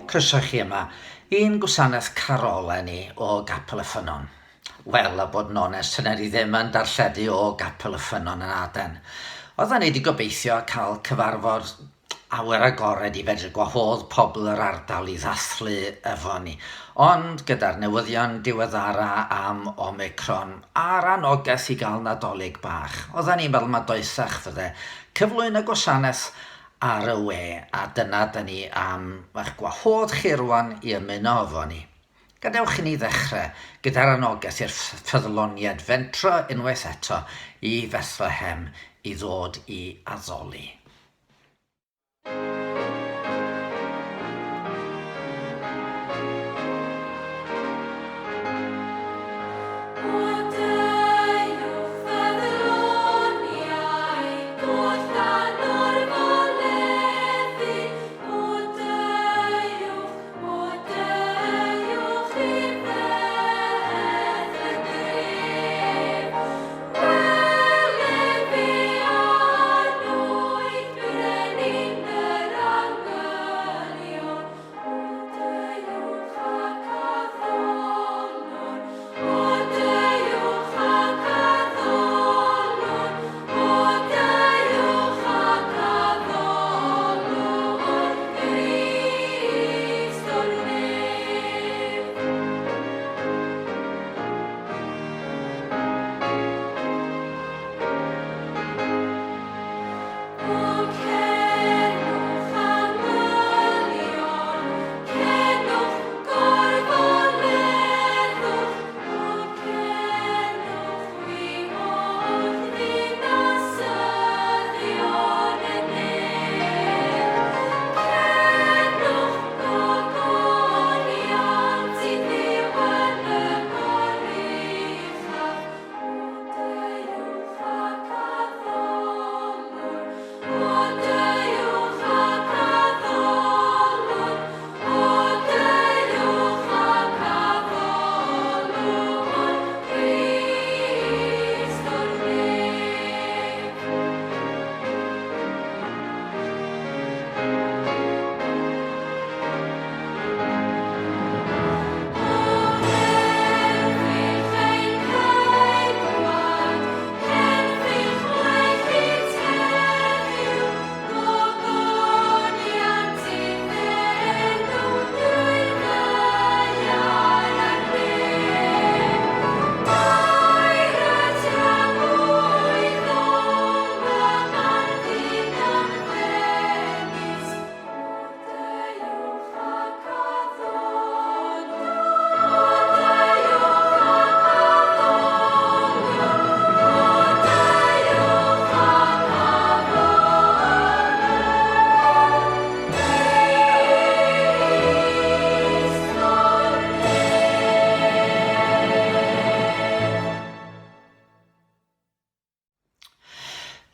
Croeso chi yma i'n gwasanaeth carolau ni o Gapel y Ffynnon. Wel, a bod yn onest, tyna ni ddim yn darlledu o Gapel y Ffynnon yn Aden. Oedden ni wedi gobeithio cael cyfarfod awyr agored i fedru gwahodd pobl yr ardal i ddathlu efo ni. Ond gyda'r newyddion diweddara am Omicron a'r anogaeth i gael Nadolig bach, oedden ni'n meddwl ma doethach fydde cyflwyno gwasanaeth ar y we, a dyna da ni am eich gwahodd chi rwan i ymuno efo ni. Gadewch i ni ddechrau gyda'r anogaeth i'r ffyddloniaid fentro unwaith eto i Fethlehem i ddod i addoli.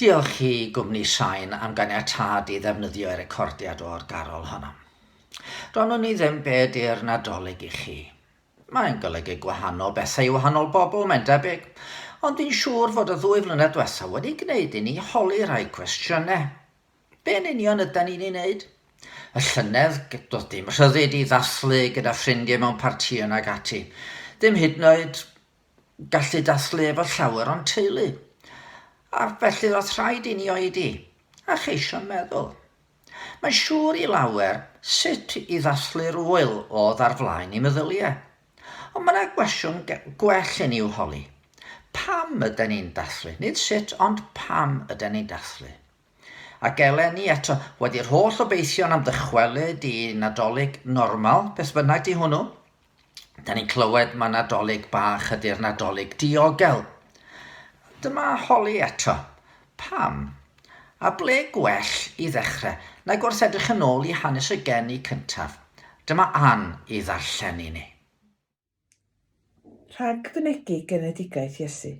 Diolch i gwmni Sain am ganiatâd i ddefnyddio eu recordiad o'r garol honno. Ro'n i ddim be di'r Nadolig i chi. Mae'n golygu gwahanol bethau i wahanol bobl, mae'n debyg, ond dwi'n siŵr fod y ddwy flynedd diwethaf wedi gwneud i ni holi rhai cwestiynau. Be yn union ydan ni'n ei wneud? Y llynedd, doedd dim rhyddid i ddathlu gyda ffrindiau mewn partïon ac ati. Ddim hyd yn oed gallu dathlu efo llawer o'n teulu. A felly roedd rhaid i ni oedi a cheisio meddwl. Mae'n siŵr i lawer sut i ddathlu'r ŵyl oedd ar flaen eu meddyliau. Ond mae yna gwestiwn gwell i ni i'w holi. Pam yden ni'n dathlu? Nid sut, ond pam yden ni'n dathlu? Ac eleni eto, wedi'r holl obeithion am ddychwelyd i Nadolig normal, beth bynnag di hwnnw, Da ni'n clywed mae Nadolig bach ydy'r Nadolig diogel. Dyma holi eto. Pam? A ble gwell i ddechrau nag wrth edrych yn ôl i hanes y geni cyntaf? Dyma Ann i ddarllen i ni. Rhagfynegi genedigaeth Iesu.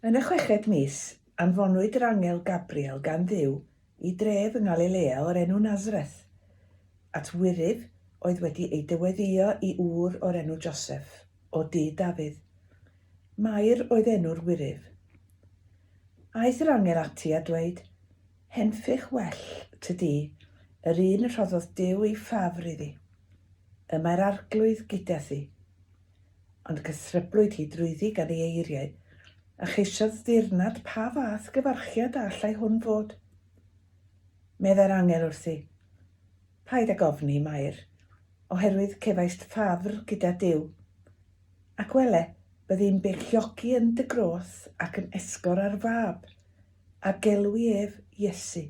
Yn y chweched mis, anfonwyd yr angel Gabriel gan Dduw i dref yng Ngalilea o'r enw Nasareth, at wyryf oedd wedi ei dyweddïo i ŵr o'r enw Joseff, o dŷ Dafydd. Mair oedd enw'r wyryf. Aeth yr angel ati a dweud, Henffych well tŷ di, yr un y rhoddodd Duw ei ffafr iddi. Y mae'r Arglwydd gyda thi. Ond cythryblwyd hi drwyddi gan ei eiriau, a cheisiodd ddirnad pa fath gyfarchiad a allai hwn fod. Meddai'r angel wrthi, Paid ag ofni, Mair, oherwydd cefaist ffafr gyda Duw. Ac wele, byddi'n beichiogi yn dy groth ac yn esgor ar fab, a gelwi ef Iesu.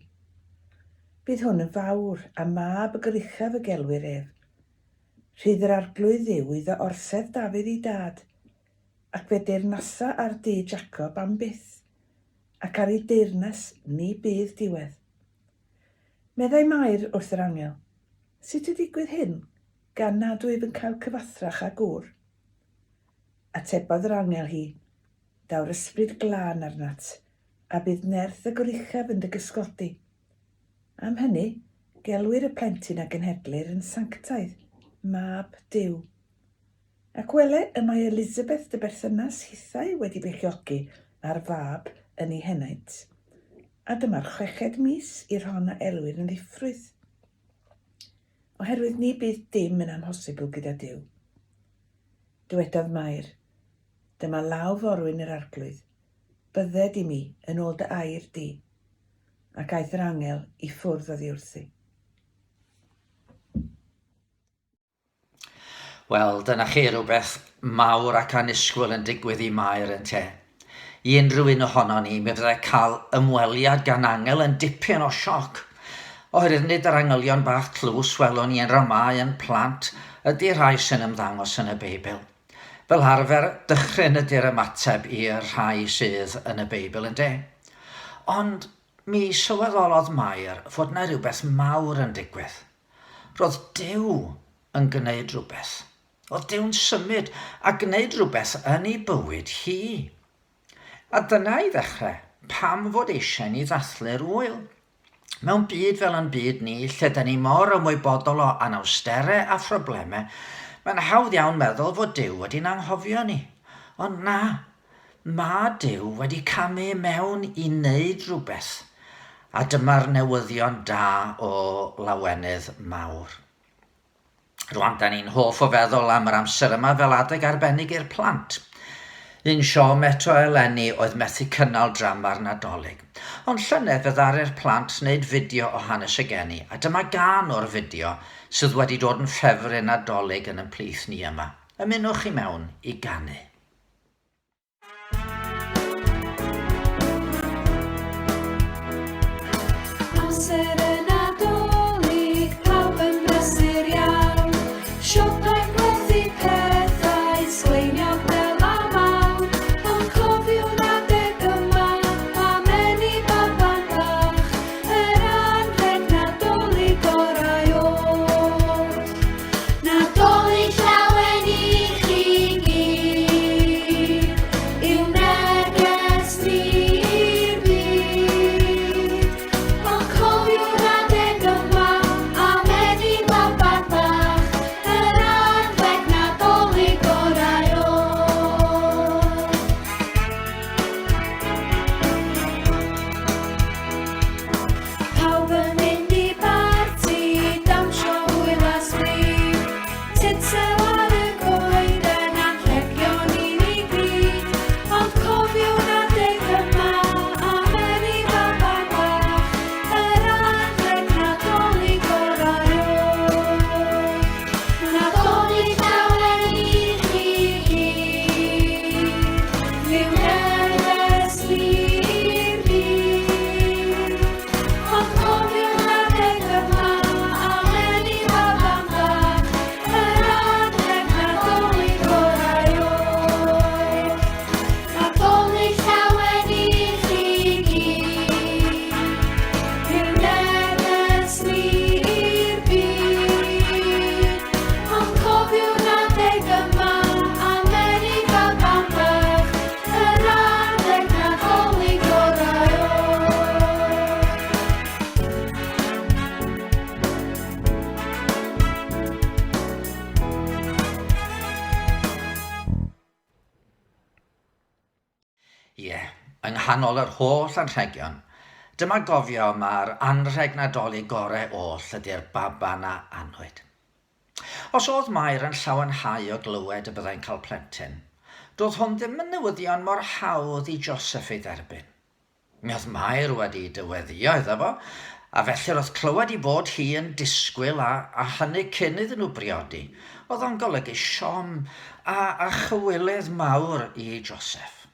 Bydd hwn yn fawr, a mab y Goruchaf y gelwir ef. Rhydd yr Arglwydd Dduw iddo orsedd Dafydd ei dad, ac fe deyrnasa ar dŷ Jacob am byth, ac ar ei deyrnas ni bydd diwedd. Meddai Mair wrth yr angel, Sut y digwydd hyn, gan nad wyf yn cael cyfathrach â gŵr? Atebodd yr angel hi, Daw'r Ysbryd Glân arnat, a bydd nerth y Goruchaf yn dy gysgodi. Am hynny, gelwir y plentyn a genhedlir yn sanctaidd, Mab Duw. Ac wele, y mae Elisabeth dy berthynas hithau wedi beichiogi ar fab yn ei henaint. A dyma'r chweched mis i'r hon a elwir yn ddiffrwyth. Oherwydd ni bydd dim yn amhosibl gyda Duw. Dywedodd Mair, Dyma law forwyn yr Arglwydd, bydded i mi yn ôl dy air di. Ac aeth yr angel i ffwrdd oddi wrthi. Wel, dyna chi rhywbeth mawr ac annisgwyl yn digwydd i Mair ynte. I unrhyw un ohonon ni, mi fyddai cael ymweliad gan angel yn dipyn o sioc. Oherwydd nid yr angylion bach tlws welwn ni yn Ramau yn plant ydy rhai sy'n ymddangos yn y Beibl. Fel arfer, dychryn ydy'r ymateb i'r rhai sydd yn y Beibl, ynde? Ond mi sylweddolodd Mair fod 'na rywbeth mawr yn digwydd. Roedd Duw yn gwneud rhywbeth. Roedd Duw'n symud a gwneud rhywbeth yn ei bywyd hi. A dyna i ddechrau pam fod eisiau ni ddathlu'r ŵyl. Mewn byd fel yn byd ni, lle da ni mor ymwybodol o anawsterau a phroblemau, mae'n hawdd iawn meddwl fod Duw wedi'n anghofio ni. Ond na, mae Duw wedi camu mewn i wneud rhywbeth. A dyma'r newyddion da o lawenydd mawr. Rwan, da ni'n hoff o feddwl am yr amser yma fel adeg arbennig i'r plant. Un siom eto eleni oedd methu cynnal drama'r Nadolig. Ond llynedd fe ddaru'r plant wneud fideo o hanes y geni, a dyma gân o'r fideo sydd wedi dod yn ffefryn Nadolig yn yn plith ni yma. Ymunwch i mewn i ganu. Amser y Nadolig, pawb yn brysur iawn. Siopau'n gwerthu pethau sgleiniog del a mawr. Ond cofiwn adeg yma, am eni baban bach, yr anrheg Nadolig orau oll. Nadolig llawen i chi gyd, yw neges ni i'r byd. Ond cofiw'r adeg yma, am eni baban bach, yr anrheg Nadolig orau oll. Pawb yn mynd i barti, dawnsio, hwyl a sbri. Tinsel ar y goeden, anrhegion i ni gyd. Ond cofiwn adeg yma, am eni baban bach, yr anrheg Nadolig orau oll. Nadolig llawen i chi gyd, yw neges ni'r byd. Ond cofiwn adeg yma, am eni baban bach, yr anrheg Nadolig orau oll. Nadolig llawen i chi gyd, yw neges ni'r byd. Ond cofiwn adeg yma, am eni baban bach, yr adeg Nadolig orau oll. Ie, yng nghanol yr holl anrhegion, Dyma gofio mae'r anrheg Nadolig gore oll ydy'r baban a anwyd. Os oedd Mair yn llawenhau o glywed y byddai'n cael plentyn, doedd hwn ddim yn newyddion mor hawdd i Joseff ei dderbyn. Mi oedd Mair wedi dyweddïo iddo fo, a felly roedd clywed ei bod hi yn disgwyl a, a hynny cyn iddyn nhw briodi, oedd o'n golygu siom a, a chywilydd mawr i Joseff.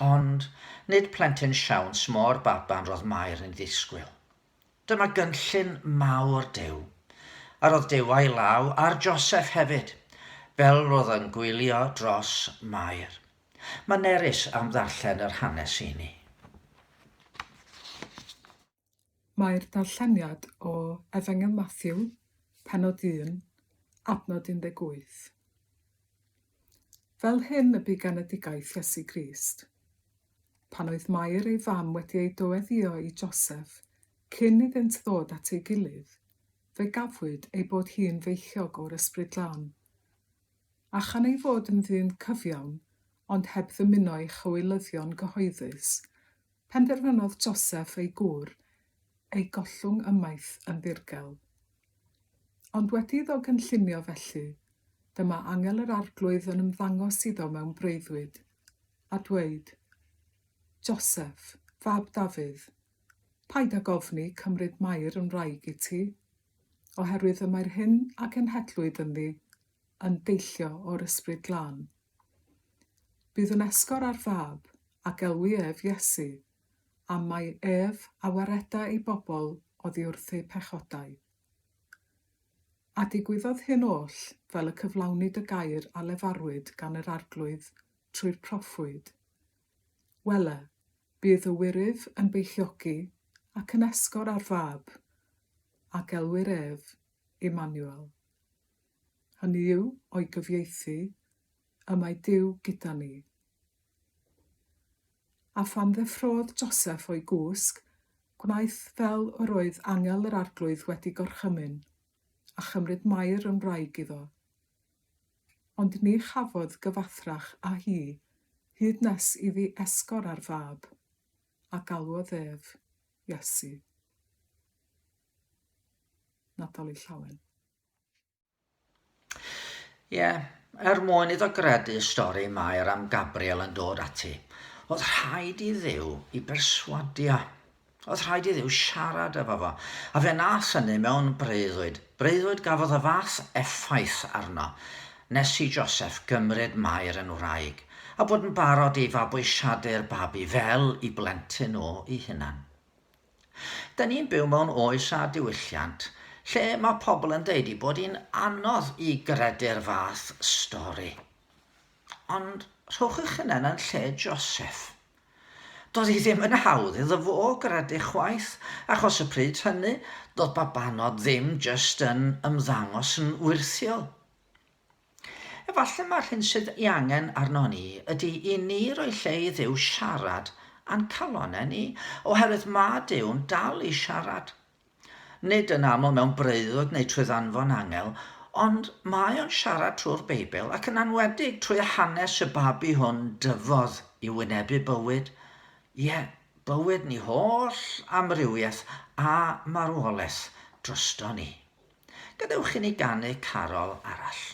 Ond nid plentyn siawns mo'r baban roedd Mair yn ei ddisgwyl. Dyma gynllun mawr Duw. A roedd Duw a'i law ar Joseff hefyd, fel roedd yn gwylio dros Mair. Mae Nerys am ddarllen yr hanes i ni. Mae'r darlleniad o Efengyl Mathew, pennod 1, adnod 18. Fel hyn y bu genedigaeth Iesu Grist. Pan oedd Mair ei fam wedi ei dyweddïo i Joseff cyn iddynt ddod at ei gilydd, fe gafwyd ei bod hi'n feichiog o'r Ysbryd Glân. A chan ei fod yn ddyn cyfiawn, ond heb ddymuno ei chywilyddio'n gyhoeddus, penderfynodd Joseff ei gŵr ei gollwng ymaith yn ddirgel. Ond wedi iddo gynllunio felly, dyma angel yr Arglwydd yn ymddangos iddo mewn breuddwyd, a dweud, Joseff, fab Dafydd, paid ag ofni cymryd Mair yn wraig i ti, oherwydd y mae'r hyn a genhedlwyd ynddi yn deillio o'r Ysbryd Glân. Bydd yn esgor ar fab, a gelwi ef Iesu, am mai ef a wareda ei bobl oddi wrth eu pechodau. A digwyddodd hyn oll fel y cyflawnid y gair a lefarwyd gan yr Arglwydd trwy'r proffwyd, Wele, bydd y wyryf yn beichiogi ac yn esgor ar fab, a gelwir ef Immanuel. Hynny yw, o'i gyfieithu, y mae Duw gyda ni. A phan ddeffrôdd Joseff o'i gwsg, gwnaeth fel yr oedd angel yr Arglwydd wedi gorchymyn, a chymryd Mair yn wraig iddo. Ond ni chafodd gyfathrach â hi hyd nes iddi esgor ar fab, a galwodd ef Iesu. Nadolig Llawen. Ie, er mwyn iddo gredu stori Mair am Gabriel yn dod ati, oedd rhaid i Dduw i berswadio. Oedd rhaid i Dduw siarad efo fo, a fe nath hynny mewn breuddwyd, breuddwyd gafodd y fath effaith arno, nes i Joseff gymryd Mair yn wraig, a bod yn barod i fabwysiadu'r babi fel i blentyn o i hunan. Da ni'n byw mewn oes a diwylliant lle mae pobl yn deud ei bod hi'n anodd i gredu'r fath stori. Ond rhowch eich hunain yn lle Joseff. Doedd hi ddim yn hawdd iddo fo gredu chwaith, achos y pryd hynny, doedd babanod ddim jyst yn ymddangos yn wyrthiol. Efallai mai'r hyn sydd ei angen arno ni ydy i ni roi lle i Dduw siarad â'n calonnau ni, oherwydd mae Duw'n dal i siarad. Nid yn aml mewn breuddwyd neu trwy ddanfon angel, ond mae o'n siarad trwy'r Beibl ac yn anwedig trwy hanes y babi hwn dyfodd i wynebu bywyd, ie, bywyd ni holl amrywiaeth a marwolaeth drosto ni. Gadewch i ni ganu carol arall.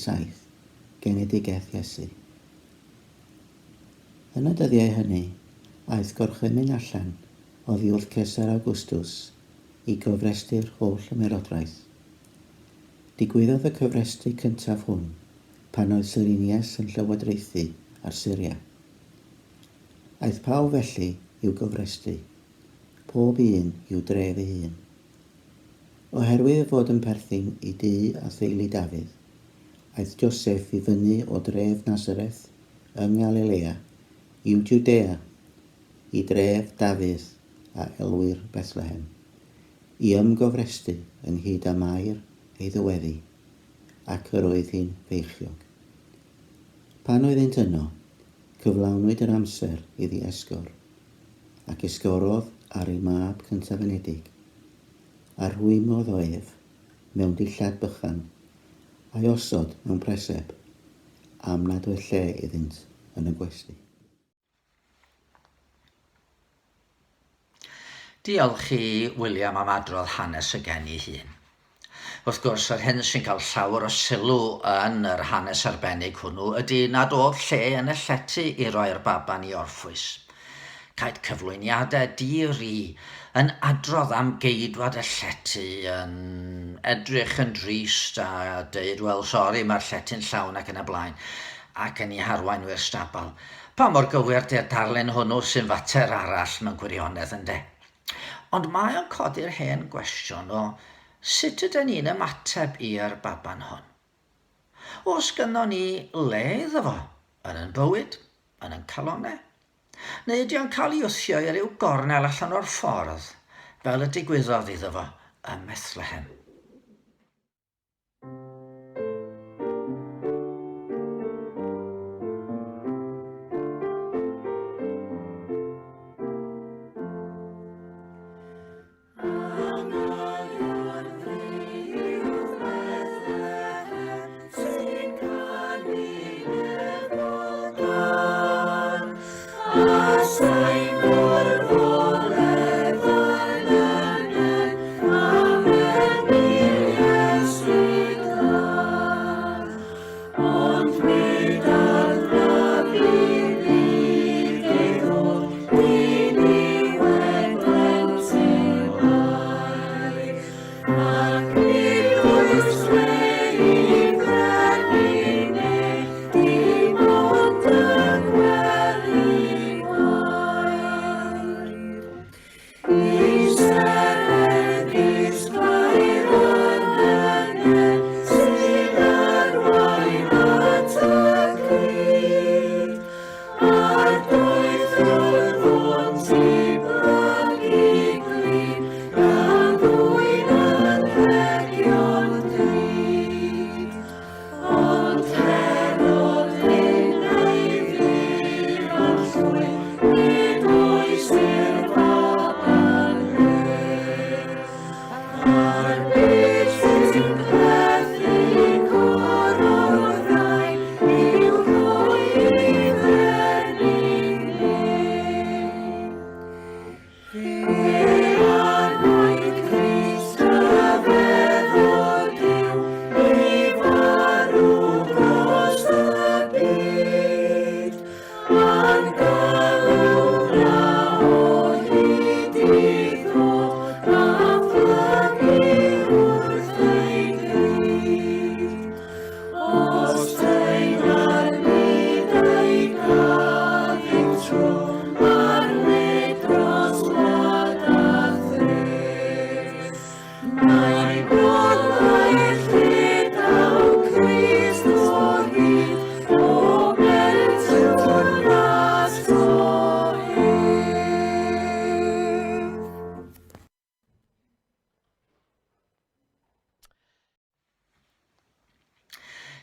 17, Genedigaeth Iesu. Yn y dyddiau hynny, aeth gorchymyn allan oddi wrth Cesar Augustus i gofrestru'r holl ymerodraeth. Digwyddodd y cyfrestru cyntaf hwn pan oedd Cyrenius yn llywodraethu ar Syria. Aeth pawb felly i'w gofrestru, pob un i'w dref ei hun. Oherwydd ei fod yn perthyn i dŷ a theulu Dafydd, aeth Joseff i fyny o dref Nasareth yng Ngalilea i'w Jwdea, i dref Dafydd a elwir Bethlehem, i ymgofrestru ynghyd â Mair ei ddyweddi, ac yr oedd hi'n feichiog. Pan oeddynt yno, cyflawnwyd yr amser iddi esgor, ac esgorodd ar ei mab cyntaf-anedig, a rhwymodd o ef mewn dillad bychan, a'i osod mewn preseb, am nad oedd lle iddynt yn y gwesty. Diolch i William am adrodd hanes y geni hun. Wrth gwrs, yr hyn sy'n cael llawer o sylw yn yr hanes arbennig hwnnw ydy nad oedd lle yn y llety i roi'r baban i orffwys. Caed cyflwyniadau di-ri yn adrodd am geidwad y llety yn edrych yn drist a deud, wel, sori, mae'r llety'n llawn ac yn y blaen, ac yn ei harwain nhw i'r stabal. Pa mor gywir 'di'r darlun hwnnw sy'n fater arall mewn gwirionedd, ynde? Ond mae o'n codi'r hen gwestiwn o sut yden ni'n ymateb i'r baban hwn? Oes gynnon ni le iddo fo yn yn bywyd, yn yn calonnau? Neu ydy o'n cael ei wthio i ryw gornel allan o'r ffordd, fel y digwyddodd iddo fo ym Methlehem?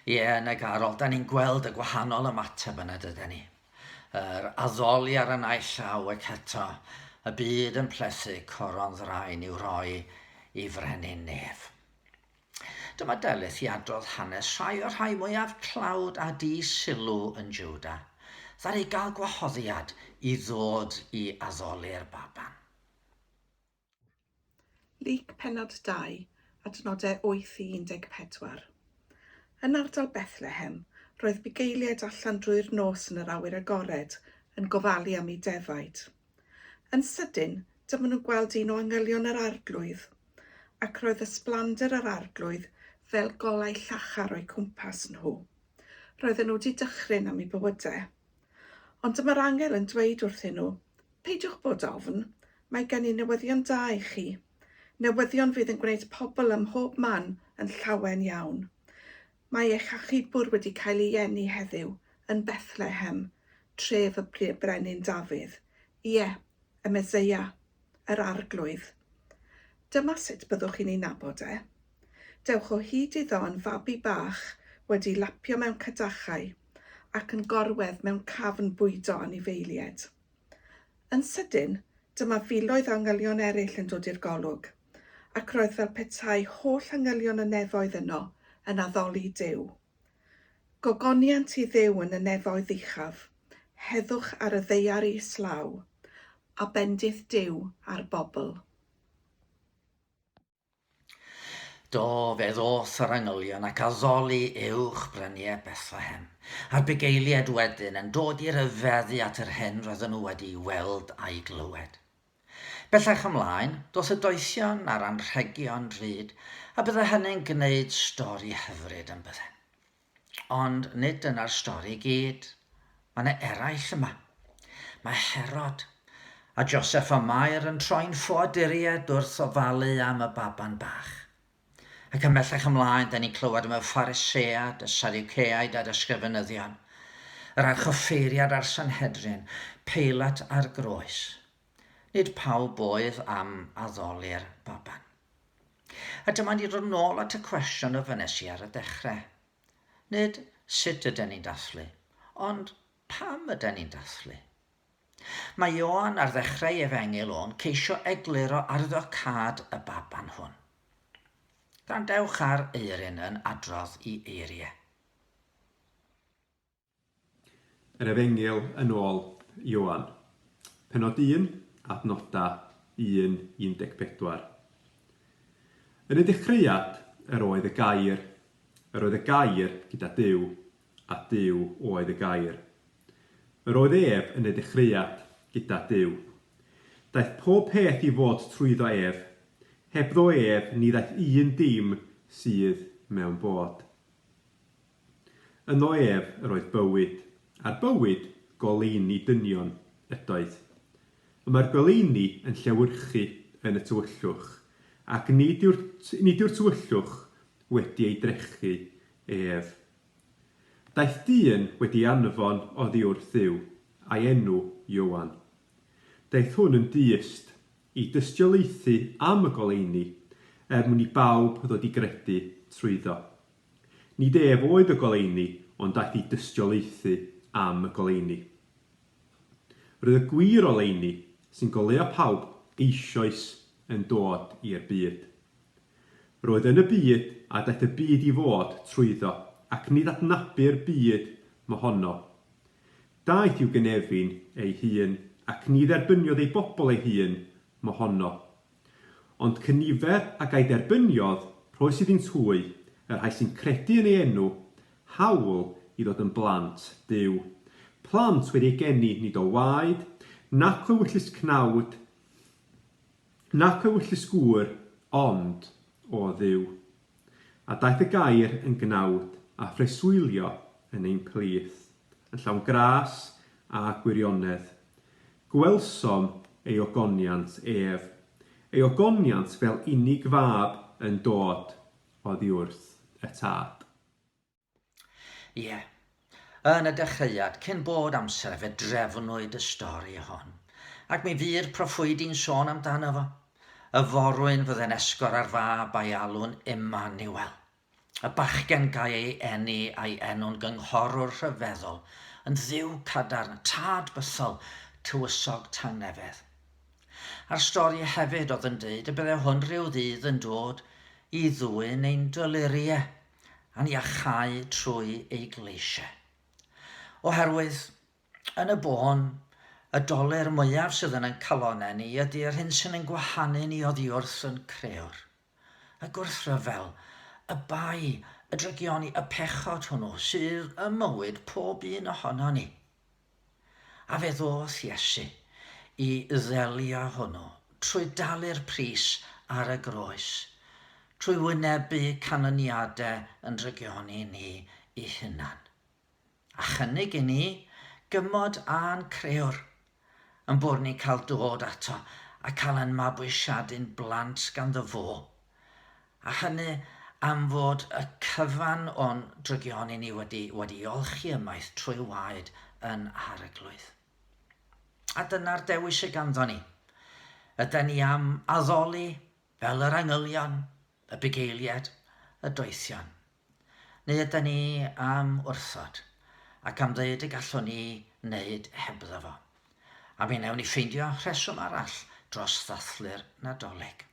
Ie, yn y garol, da ni'n gweld y gwahanol ymateb yna, dyda ni. Yr addoli ar y naill llaw ac eto, y byd yn plethu coron ddraen i'w roi i frenin nef. Dyma Delyth i adrodd hanes rhai o'r rhai mwyaf tlawd a di-sylw yn Jwda, ddaru gael gwahoddiad i ddod i addoli'r baban. Luc pennod 2, adnodau 8 i 14. Yn ardal Bethlehem, roedd bugeiliaid allan drwy'r nos yn yr awyr agored yn gofalu am eu defaid. Yn sydyn, dyma nhw'n gweld un o angylion yr Arglwydd, ac roedd ysblander yr Arglwydd fel golau llachar o'u cwmpas nhw. Roedden nhw wedi dychryn am eu bywydau. Ond dyma'r angel yn dweud wrthyn nhw, Peidiwch bod ofn, mae gen i newyddion da i chi. Newyddion fydd yn gwneud pobl ym mhob man yn llawen iawn. Mae eich achubwr wedi cael ei eni heddiw yn Bethlehem, tref y Brenin Dafydd, ie, y Meseia, yr Arglwydd. Dyma sut byddwch chi'n ei nabod e. Dewch o hyd iddo yn fabi bach wedi lapio mewn cadachau ac yn gorwedd mewn cafn bwydo anifeiliaid. Yn sydyn, dyma filoedd o angylion eraill yn dod i'r golwg, ac roedd fel petai holl angylion y nefoedd yno yn addoli Duw. Gogoniant i Dduw yn y nefoedd uchaf, heddwch ar y ddaear islaw, a bendith Duw ar bobl. Do, fe ddoth yr angylion ac addoli uwch bryniau Bethlehem, a'r bugeiliaid wedyn yn dod i ryfeddu at yr hyn roedden nhw wedi'i weld a'i glywed. Bellach ymlaen, doth y doethion a'r anrhegion drud, a bydde hynny'n gwneud stori hyfryd yn bydde. Ond nid dyna'r stori i gyd. Mae yna eraill yma. Mae Herod a Joseph a Mair yn troi'n ffoaduriaid wrth ofalu am y baban bach. Ac ymhellach ymlaen, da ni'n clywed am y Pharisead, y Sadduceaid a'r ysgrifenyddion, yr archoffeiriad a'r Sanhedrin, Peilat a'r groes. Nid pawb oedd am addoli'r baban. A dyma ni dod nôl at y cwestiwn ofynnes i ar y dechrau. Nid sut yden ni'n dathlu, ond pam yden ni'n dathlu? Mae Ioan ar ddechrau ei efengyl o'n ceisio egluro arwyddocâd y baban hwn. Gwrandewch ar Eirin yn adrodd i eiriau. Yr Efengyl yn ôl Ioan. Pennod 1, adnodau 1, 14. Yn y dechreuad yr oedd y Gair, yr oedd y Gair gyda Duw, a Duw oedd y Gair. Yr oedd ef yn y dechreuad gyda Duw. Daeth pob peth i fod trwyddo ef, hebddo ef ni ddaeth un dim sydd mewn bod. Yno ef yr oedd bywyd, a'r bywyd goleuni dynion ydoedd. Y mae'r goleuni yn llewyrchu yn y tywyllwch, ac nid yw'r, nid yw'r tywyllwch wedi ei drechu ef. Daeth dyn wedi ei anfon oddi wrth Dduw, a'i enw Ioan. Daeth hwn yn dyst i dystiolaethu am y goleuni, er mwyn i bawb ddod i gredu trwyddo. Nid ef oedd y goleuni, ond daeth i dystiolaethu am y goleuni. Roedd y gwir oleuni, sy'n goleuo pawb, eisoes yn dod i'r byd. Roedd yn y byd, a daeth y byd i fod trwyddo, ac nid adnabu'r byd mohono. Daeth i'w gynefin ei hun, ac ni dderbyniodd ei bobl ei hun mohono. Ond cynifer ag a'i derbyniodd, rhoes iddynt hwy, y rhai sy'n credu yn ei enw, hawl i ddod yn blant Duw. Plant wedi eu geni nid o waed, nac o ewyllys cnawd, nac o ewyllys gŵr, ond o Dduw. A daeth y Gair yn gnawd a phreswylio yn ein plith, yn llawn gras a gwirionedd. Gwelsom ei ogoniant ef, ei ogoniant fel unig fab yn dod oddi wrth y Tad. Ie. Yn y dechreuad, cyn bod amser, fe drefnwyd y stori hon. Ac mi fu'r proffwydi'n sôn amdano fo. Y forwyn fydde'n esgor ar fab a'i alw'n Emmanuel. Y bachgen gai ei eni a'i enw'n gynghorwr rhyfeddol, yn dduw cadarn, tad bythol, tywysog tangnefedd. A'r stori hefyd oedd yn deud y bydde hwn rhyw ddydd yn dod i ddwyn ein doluriau a'n iachau trwy ei gleisiau. Oherwydd, yn y bôn, y dolur mwyaf sydd yn ein calonnau ni ydy'r hyn sy'n ein gwahanu ni oddi wrth yn Crewr. Y gwrthryfel, y bai, Y drygioni, y pechod hwnnw sydd ym mywyd pob un ohono ni. A fe ddoth Iesu i ddelio hwnnw trwy dalu'r pris ar y groes, trwy wynebu canlyniadau yn drygioni ni i hunan. A chynnig i ni gymod â'n Crëwr, yn bod ni'n cael dod ato a cael ein mabwysiadu'n blant ganddo fo. A hynny am fod y cyfan o'n drygioni ni wedi, wedi olchi ymaith trwy waed yn Arglwydd. A dyna'r dewis sydd ganddo ni. Yden ni am addoli fel yr angylion, y bugeiliaid, y doethion? Neu yden ni am wrthod ac am ddeud y gallwn ni wneud hebddo fo? A mi wnewn ni ffeindio rheswm arall dros ddathlu'r Nadolig.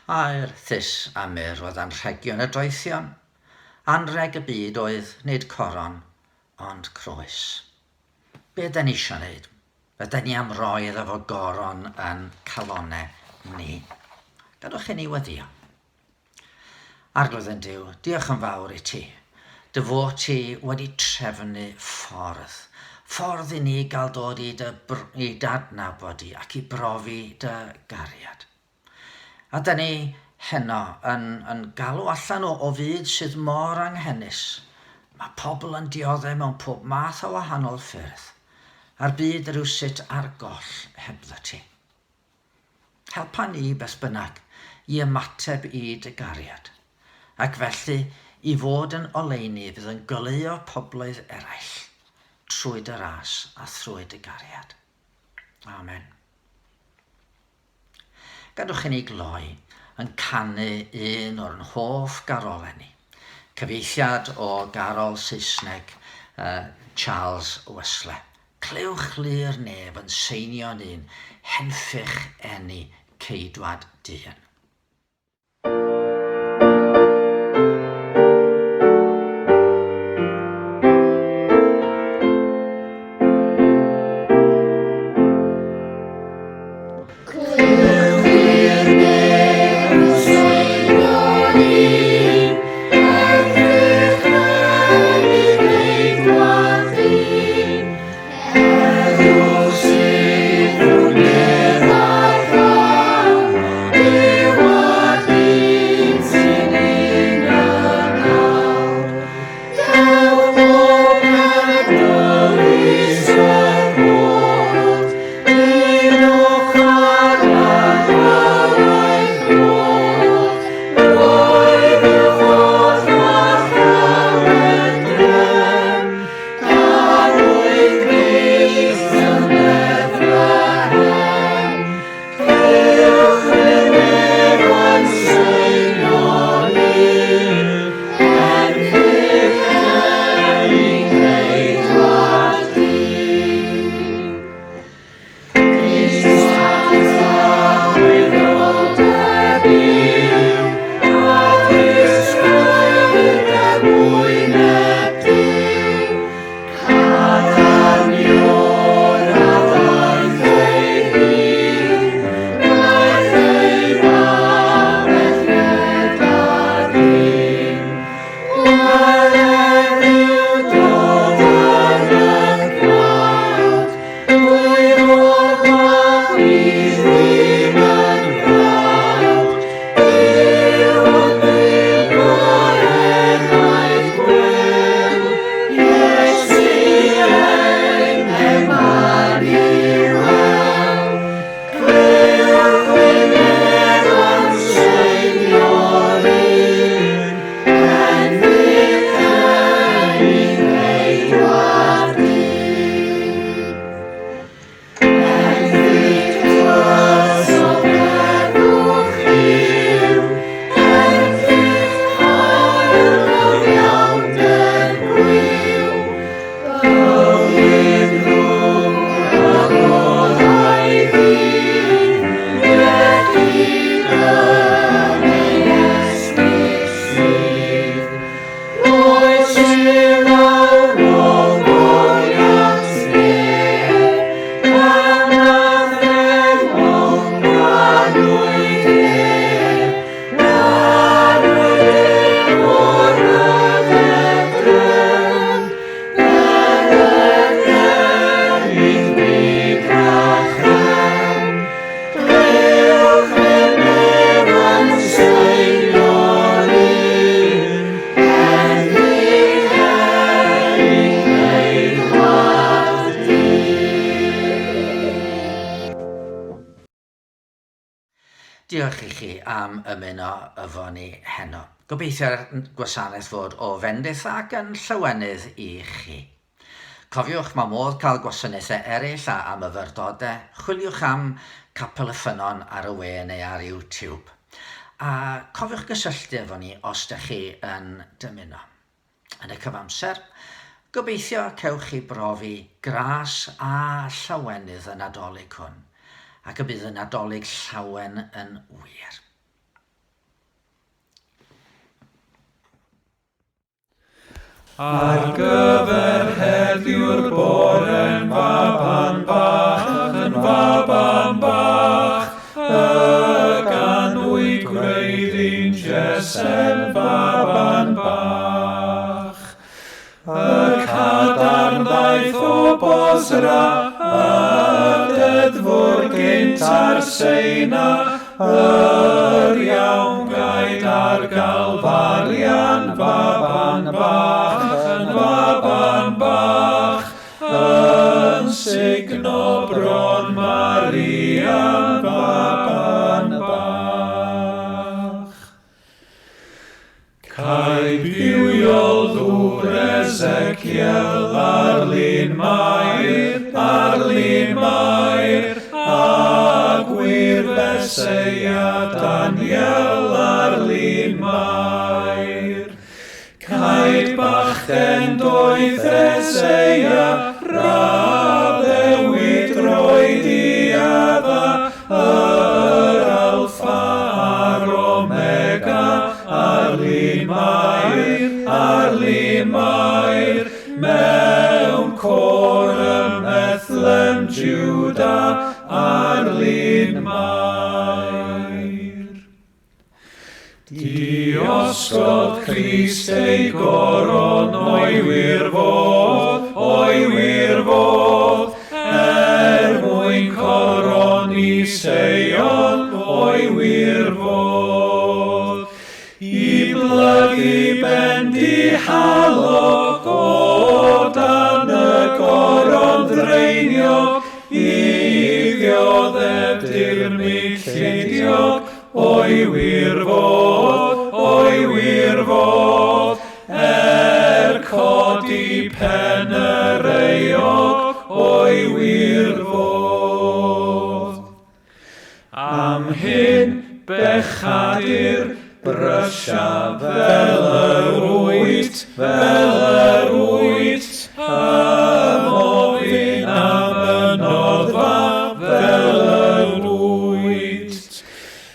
Aer thus a mur oedd anrhegion y doethion. Anrheg y byd oedd nid coron, ond croes. Be yden ni eisiau wneud? Yden ni am roi iddo fo goron yn calonau ni? Gadwch i ni weddio. Arglwydd ein Duw, diolch yn fawr i ti. Dy fod ti wedi trefnu ffordd. Ffordd i ni gael dod i dy, i dadnabod di ac i brofi dy gariad. A da ni heno yn, yn galw allan o, o fyd sydd mor anghenus. Mae pobl yn dioddef mewn pob math o wahanol ffyrdd. a'r byd rywsut ar goll hebddo ti. Helpa ni, beth bynnag, i ymateb i dy gariad, ac felly i fod yn oleuni fydd yn goleuo pobloedd eraill trwy dy ras a thrwy dy gariad. Amen. Gadwch i ni gloi yn canu un o'r hoff garolau ni. Cyfieithiad o garol Saesneg uh, Charles Wesley. Clywch lu'r nef yn seinio'n un, henffych eni ceidwad dyn. Diolch i chi am ymuno efo ni heno. Gobeithio'r gwasanaeth fod o fendith ac yn llawenydd i chi. Cofiwch, mae modd cael gwasanaethau eraill a a myfyrdodau. Chwiliwch am Capel y Ffynnon ar y we neu ar YouTube. A cofiwch gysylltu efo ni os ydych chi yn dymuno. Yn y cyfamser, gobeithio cewch chi brofi gras a llawenydd y Nadolig hwn, ac y bydd y Nadolig llawen yn wir. Ar gyfer heddiw'r bore'n faban bach, yn faban bach, y ganwyd gwreiddyn Jese'n faban bach. Y cadarn ddaeth o Bosra, y deddfwr gynt ar Seina, Yr iawn gaed ar Galfarian, faban bach, yn faban bach, yn sugno bron Maria'n faban bach. Cae bywiol ddŵr Ezekiel ar lun Mair, ar lun Mair, a gwir Feseia Daniel ar lun Mair. Caed bachgen doeth Eseia, raddewid roed i Adda, yr Alffa a'r Omega, ar lun Mair, ar lun Mair, mewn côr ym Methlem Juda, ar lun Mair. Diosgodd Crist ei goron o'i wir fodd, o'i wir fodd, er mwyn coroni Seion o'i wir fodd. I blygu ben dihalog o dan y goron ddraeniog, i ddioddef dirmyg lleidiog, O'i wir fodd, o'i wir fodd, er codi pen yr euog, o'i wir fodd. Am hyn, bechadur, brysia fel yr wyt, fel yr wyt, ymofyn am y noddfa fel yr wyt.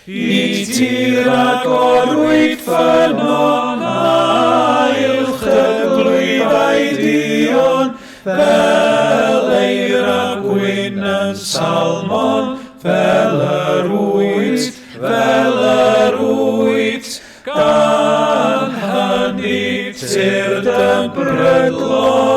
I ti ragorwyd ffynnon ailch y glwyfau duon, fel eira gwyn yn Salmon, fel yr wyt, fel yr wyt, gan hynny tyrd yn brydlon.